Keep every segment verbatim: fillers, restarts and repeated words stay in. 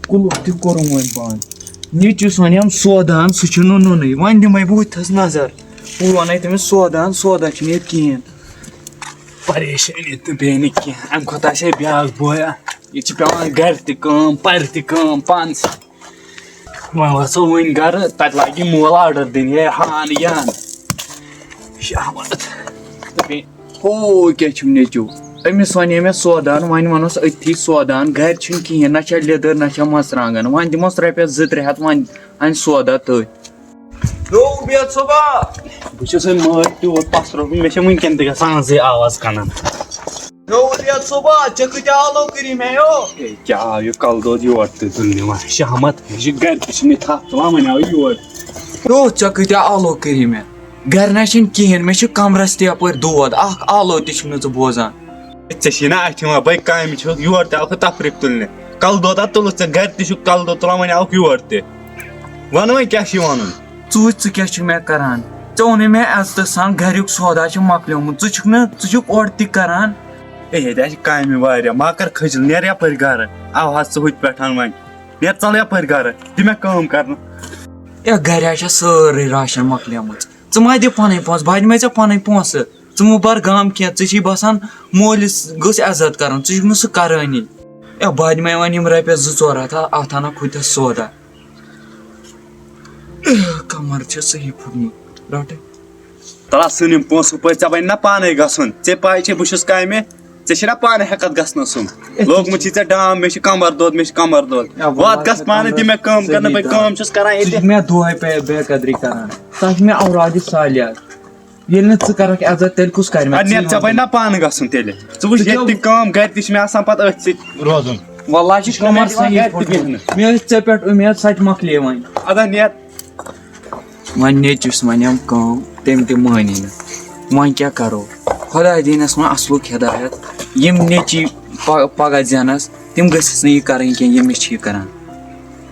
کُلُف تہِ کوٚرُم وۄنۍ بنٛد۔ نیٚچوِس وَنیٛام سودا اَن، سُہ چھُنہٕ نوٚنُے۔ وۄنۍ دِمَے بہٕ ہُتھَس نظر۔ بہٕ وَنَے تٔمِس سودا اَن، سودا چھُنہٕ ییٚتہِ کِہیٖنۍ۔ پریشٲنی تہٕ بیٚیہِ نہٕ کینٛہہ۔ اَمہِ کھۄتہٕ آسہِ ہے بیٛاکھ بویا۔ ییٚتہِ چھِ پٮ۪وان گَرِ تہِ کٲم، پَرِ تہِ کٲم، پانَس۔ وۄنۍ وَسو وۄنۍ گَرٕ، تَتہِ لاگہِ مول آرڈَر دِنہِ، ہے ہان یان۔ شہمت۔ تہٕ بیٚیہِ ہو کیٛاہ چھُم نیٚچوٗ؟ أمِس وَنے مےٚ سودا اَن، وۄنۍ وَنوس أتھی سودا اَن، گَرِ چھُنہٕ کِہیٖنۍ، نہ چھےٚ لیٚدٕر، نہ چھےٚ مَرژٕوانٛگَن، وۄنۍ دِموس رۄپیَس زٕ ترٛےٚ ہَتھ، وۄنۍ اَنہِ سودا تٔتھۍ۔ نو، بیت صٲبا۔ بہٕ چھُس وۄنۍ مٲرۍ تیوٗت پَسرٕ، مےٚ چھےٚ وٕنکٮ۪ن تہِ گژھان زٕے آواز کَنَن۔ نو، بیت صٲبا، ژےٚ کۭتیٛاہ آلو کٔری مےٚ یو؟ ہے، کیٛاہ آو یہِ کَلہٕ دود یور تہِ تُلنہِ وۄنۍ؟ شہمت، یہِ چھِ گَرِ تہِ چھِنہٕ یہِ تھَپھ تُلان، وۄنۍ آو یہِ یور۔ نو، ژےٚ کۭتیٛاہ آلو کٔری مےٚ؟ گَرِ نہ چھِنہٕ کِہیٖنۍ، مےٚ چھِ کَمرَس تہِ یَپٲرۍ دود، اَکھ آلو تہِ چھُنہٕ ژٕ بوزان۔ ژےٚ چھِی نا اَتھِ یِوان، بٔے کامہِ چھُکھ، یور تہِ آوکھ تفریٖق تُلنہِ۔ کَلہٕ دود ہا تُلُتھ ژےٚ، گَرِ تہِ چھُکھ کَلہٕ دود تُلان، وۄنۍ آوکھ یور تہِ۔ وَن وۄنۍ کیٛاہ چھُے وَنُن؟ ژٕ وٕچھ ژٕ کیٛاہ چھُکھ مےٚ کَران؟ ژےٚ ووٚنُے مےٚ عزتہٕ سان گَریُک سودا چھُ مۄکلیومُت، ژٕ چھُکھ نہٕ، ژٕ چھُکھ اورٕ تہِ کَران۔ ہے، ییٚتہِ آسہِ کامہِ واریاہ، ما کَر کھٔجِل، نیر یَپٲرۍ گَرٕ۔ آو حظ ژٕ ہُتہِ پٮ۪ٹھ وۄنۍ، نیر ژَل یَپٲرۍ گَرٕ، دِ مےٚ کٲم کَرنہٕ۔ ہے، گَرِ ہا چھےٚ سٲرٕے راشَن مۄکلیمٕژ، ژٕ ما دِ پَنٕنۍ پونٛسہٕ، بہٕ دِمَے ژےٚ پَنٕنۍ پونٛسہٕ۔ ژٕ مہٕ بَر غم کینٛہہ، ژےٚ چھی باسان مٲلِس گٔژھ عزت کَرُن، ژٕ چھُکھ نہٕ سُہ کَرٲنی۔ اے، بہٕ دِمَے وۄنۍ یِم رۄپیَس زٕ ژور ہَتھ ہا، اَتھ اَنَکھ ہُتٮ۪تھ سودا۔ اے، کَمَر چھےٚ صحیح پھُٹمُت، رَٹٕے۔ تَلہ ژھٕن یِم پونٛسہٕ ہُپٲرۍ، ژےٚ بَنہِ نا پانَے گژھُن؟ ژےٚ پَے چھے بہٕ چھُس کامہِ، ژےٚ چھے نا پانَے ہٮ۪کَتھ گژھنَس سُم۔ اے، ژٕ لوگمُت چھُے ژےٚ ڈام، مےٚ چھُ کَمَر دود، مےٚ چھُ کَمَر دود۔ اے، وَتھ وَلہٕ گژھ پانَے، دِ مےٚ کٲم صحیح کَرنہٕ، بہٕ کَتھ۔ کٲم چھُس کَران ژٕ ییٚتہِ۔ چھُکھ مےٚ دۄہَے پے بے قدری کَران۔ سۄ چھِ مےٚ اورادِ صالحہ۔ ییٚلہِ نہٕ ژٕ کَرَکھ عزت، تیٚلہِ کُس کَرِ مےٚ؟ اَدٕ نیر، ژےٚ بَنہِ نا پانہٕ گژھُن تیٚلہِ؟ ژٕ وٕچھ، ژٕ ییٚتہِ کیٛاہ تہِ کٲم، گَرِ تہِ چھِ مےٚ آسان پَتہٕ أتھۍ سۭتۍ روزُن۔ وَللہ چھِ ژٕ چھُکھ نہٕ کَمَر مےٚ دِوان صحیح گَرِ تہِ پھُٹمُت۔ بیٚہنہٕ۔ مےٚ ٲس ژےٚ پٮ۪ٹھ اُمید، سۄ تہِ مۄکلے وۄنۍ۔ اَدٕ ہا نیر۔ وۄنۍ نیٚچوِس وَنیٛام کٲم، تٔمۍ تہِ مٲنی نہٕ۔ وۄنۍ کیٛاہ کَرو؟ خۄداے دِیٖنَس وۄنۍ اَصلُک ہدایت۔ یِم نیٚچی پ-، پَگاہ زینَس، تِم گٔژھِس نہٕ یہِ کَرٕنۍ کینٛہہ، ییٚمِس چھِ یہِ کَران۔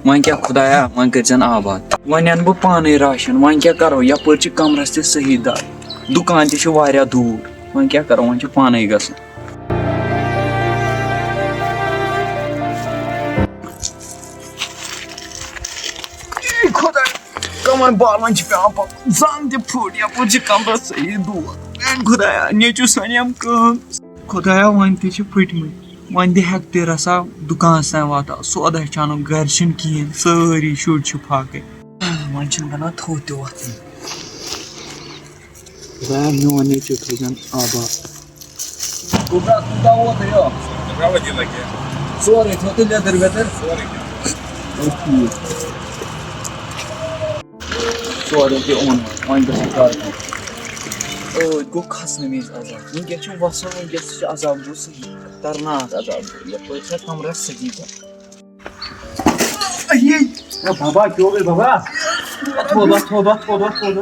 وۄنۍ کیٛاہ خۄدایا، وۄنۍ کٔرۍزٮ۪ن آباد۔ وۄنۍ اَنہٕ بہٕ پانَے راشَن، وۄنۍ کیٛاہ کَرو؟ یَپٲرۍ چھِ کَمرَس تہِ صحیح دَگ، دُکان تہِ چھِ واریاہ دوٗر، وۄنۍ کیٛاہ کَرو؟ وۄنۍ چھُ پانَے گژھُن۔ اے خۄدایا، کَمَر بال وۄنۍ چھِ پٮ۪وان پَکُن، زَنٛگ تہِ پھُٹ، یَپٲرۍ چھِ کَمرَس صحیح دود۔ اے خۄدایا، نیٚچوِس وَنیٛام کٲم۔ خۄدایا، وۄنۍ تہِ چھِ پھٕٹمٕتۍ۔ وۄنۍ دِ ہٮ۪کہٕ تہِ رَژھا دُکانَس تام واتان۔ سودا چھُ اَنُن، گَرِ چھُنہٕ کِہیٖنۍ، سٲری شُرۍ چھِ فاقے۔ وۄنۍ چھِنہٕ بَنان تھوٚد تہِ وۄتھُن۔ خۄدایا، میون نیٚچوٗ تھٲیزٮ۪ن آباد۔ گوٚبرا، کوٗتاہ ووت یہِ؟ گوٚبرا، وۄنۍ دِنہٕ کینٛہہ۔ سورُے تھوٚو تہٕ لیٚدٕر ویٚدٕر؟ سورُے کینٛہہ۔ گوٚو ٹھیٖک۔ سورُے تہِ اوٚن وۄنۍ، وۄنۍ گژھِ کَرُن۔ أتھۍ گوٚو کھَسنہٕ وِزِ عذاب۔ وٕنکٮ۪س چھُ وَسُن، وٕنکٮ۪س چھُ عذاب گوٚو صحیح، خطرناک عذاب گوٚو۔ یَپٲرۍ چھےٚ کَمرَس سۭتی تَتھ۔ اے بابا، کیٛاہ گوٚو بابا؟ تھوٚد، تھوٚد، تھوٚد، تھوٚد۔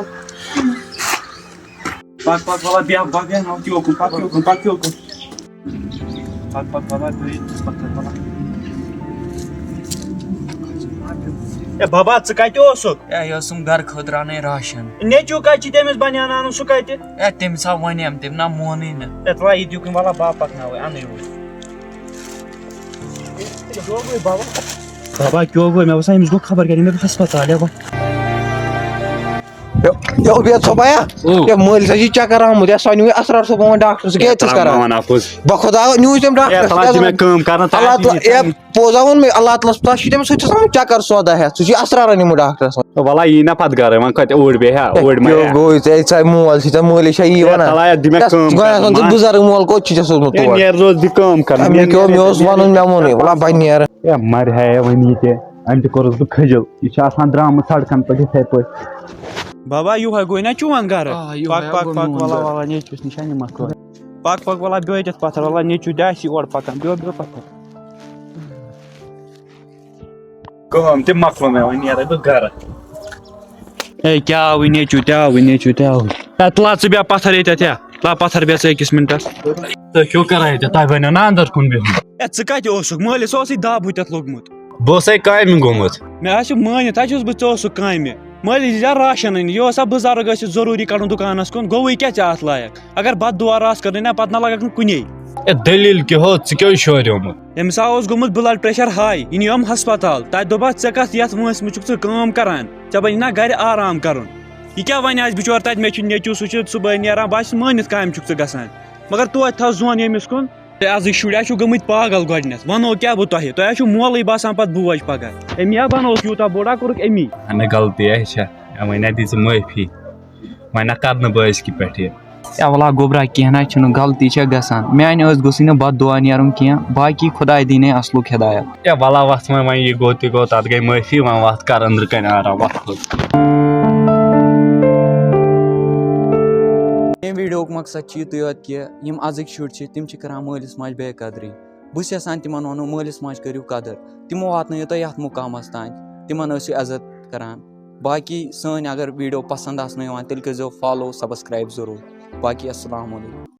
پَک، پَک، بابا، بیٚہہ، پَک، بیٚہہ، نہ، کیٛاہ گوٚو؟ پَک، کیٛاہ گوٚو؟ پَک، کیٛاہ گوٚو؟ پَک، پَک، بابا، بیٚہہ، پَتھر، بابا۔ اے بابا، ژٕ کَتہِ اوسُکھ؟ اے، یہِ اوسُم گَرٕ خٲطرٕ اَنٕنۍ راشَن۔ نیٚچوٗ کَتہِ چھِ تٔمِس بَنیٛان اَنُن، سُہ کَتہِ؟ اے، تٔمِس ہا وَنیٛام، تٔمۍ نہ مونُے نہٕ۔ اے، ترٛاو یہِ دیُکُن، وَلہ بہٕ پَکناوَے، اَنَے وۄنۍ۔ بابا، کیٛاہ گوٚو؟ مےٚ باسان، أمِس گوٚو خبر کیٛاہ، أمۍ گوٚو ہسپتال، یا وۄتھ۔ یو، یو، بیت صٲبا، یا؟ او۔ یا مٲلِس ہا چھِ چکر آمُت، یا سۄ نیوٗ اسرار صٲب وۄنۍ ڈاکٹرس، ژٕ کیٛازِ چھَس کران؟ مان اَپُز۔ بخدا نیوٗ أمۍ ڈاکٹرس، ہے، تَلہ کیٛازِ دِ مےٚ وَنان؟ کٲم کرنہٕ، تَلہ اللہ تَلہ، ہے، پوٚز ہا ووٚن مےٚ، اللہ تعالیٰ ہَس، تَس چھِ تٔمِس ہُتہِ آسان چکر سودا ہٮ۪تھ، سُہ چھُ اسرارن نیوٗمُت ڈاکٹرس۔ وَلہ، یی نہ پَتہٕ گَرٕ، وۄنۍ کَتہِ اوٗرۍ بیٚہہِ ہا، ہے، اوٗرۍ ما کیٛاہ یی ہا؟ گوٚو ژےٚ، ژےٚ مول چھُے، ژےٚ مٲلِس چھا یی ہے، وَنان؟ تَلہ ہے، دِ مےٚ کیٛاہ کٲم ژٕ گوٚو کرنہٕ، آسان، ژٕ مان۔ بُزرگ مول کوٚت چھُے ژےٚ سوٗزمُت ہے، تور؟ نیر روز، دِ کٲم کرنہٕ، ہے، مےٚ نیر، کیٛاہ، نیر، مےٚ اوس نیر۔ وَنُن، مےٚ ووٚنُے، وَلہ بہٕ نیرٕ۔ ہے، مَرِ ہے وۄنۍ یہِ تہِ، أمۍ تہِ کوٚرُس بہٕ کھٔجِل، یہِ چھُ آسان درٛامُت سڑکَن پٮ۪ٹھ یِتھَے پٲٹھۍ۔ بابا، یِہوٚے گوٚو نا چون گَرٕ؟ آ، یِہوٚے پَک، ہا پَک، گوٚو پَک، میون وَلہ، گَرٕ۔ وَلہ، نیٚچوِس نِش ہا نِمَکھ وۄنۍ۔ پَک، پَک، وَلہ، بیٚہہ ییٚتٮ۪تھ پَتھَر، وَلہ، نیٚچوٗ تہِ آسی اورٕ پَکان، بیٚہہ، بیٚہہ پَتھَر۔ کٲم تہِ مۄکلٲو مےٚ، وۄنۍ نیرے بہٕ گرٕ۔ ہے، کیٛاہ آوٕے نیٚچوٗ تہِ آوٕے، نیٚچوٗ تہِ آوٕے۔ ہے، تُل ژٕ بیٚہہ پَتھر ییٚتٮ۪تھ، ہے۔ تُل پَتھر بیٚہہ ژٕ أکِس مِنٹَس۔ تُہۍ کیٛاہ کران ییٚتٮ۪تھ؟ تۄہہِ بَنیو نہ اَندَر کُن بِہُن؟ ہے، ژٕ کَتہِ اوسُکھ؟ مٲلِس اوسُے دَب ہُتٮ۪تھ لوٚگمُت۔ بہٕ اوسَے کامہِ گوٚمُت۔ مےٚ آسہِ مٲنِتھ، تَتہِ اوسُس بہٕ، ژےٚ اوسُکھ کامہِ۔ مٲلِس دِژ راشن أنِتھ، یہِ اوس سا بُزرگ ٲسِتھ ضروٗری کَڑُن دُکانَس کُن، گوٚوُے کیٛاہ ژےٚ اَتھ لایق؟ اگر بد دعا آس کٔرٕنۍ نا، پتہٕ نہ لگکھ نہٕ کُنے۔ اے دٔلیٖل کیٛاہ ہو، ژٕ کیٛاہ چھُ شوریومُت؟ أمِس ہا اوس گوٚمُت blood pressure high، یہِ نِیوم ہسپتال۔ تَتہِ دوٚپہَس، "ژےٚ کَتھ یَتھ وٲنٛسہِ منٛز چھُکھ ژٕ کٲم کران؟ ژےٚ بَنہِ نا گرِ آرام کرُن؟" یہِ کیٛاہ وَنہِ آسہِ بِچور تَتہِ، "مےٚ چھُ نیٚچوٗ، سُہ چھُ صُبحٲے نیران، بہٕ ہا چھُس مٲنِتھ کامہِ چھُکھ ژٕ گژھان؟" مگر توتہِ تھاو ظۄن ییٚمِس کُن۔ تُہۍ آزٕکۍ شُرۍ ہا چھِو گٔمٕتۍ پاگل گۄڈٕنٮ۪تھ۔ وَنو کیٛاہ بہٕ تۄہہِ؟ تۄہہِ ہا چھُو مولٕے باسان پَتہٕ بوج پَگاہ۔ أمی ہا بَنووُکھ یوٗتاہ بوٚڑ ہا کوٚرُکھ أمی۔ مےٚ غلطی ہا چھےٚ، وۄنۍ ہا دِژ معٲفی، وۄنۍ نہ کَرٕ نہٕ بہٕ أزکہِ پٮ۪ٹھ یہِ۔ اے وَلہ گوٚبرا، کینٛہہ نہ چھُنہٕ، غلطی چھےٚ گژھان۔ میٛانہِ ٲسۍ گوٚژھُے نہٕ بد دُعا نیرُن کینٛہہ، باقی خۄداے دیٖنے اَصلُک ہدایت۔ اے وَلہ وَتھ وۄنۍ، وۄنۍ یہِ گوٚو تہِ گوٚو، تَتھ گٔے معٲفی، وۄنۍ وَتھ کَر أنٛدرٕ کَنۍ آرام، وَتھ تھوٚد۔ ییٚمہِ ویٖڈیوُک مقصد چھُ یِتُے یوت کہِ یِم أزِکۍ شُرۍ چھِ، تِم چھِ کَران مٲلِس ماجہِ بے قدری۔ بہٕ چھُس یَژھان تِمَن وَنُن، مٲلِس ماجہِ کٔرِو قدٕر، تِمو واتنٲیِو تۄہہِ یَتھ مُقامَس تام، تِمَن ٲسِو عزت کَران۔ باقی سٲنۍ اگر ویٖڈیو پَسنٛد آسنو یِوان، تیٚلہِ کٔرۍزیو follow، subscribe ضروٗر۔ باقی السلام علیکم۔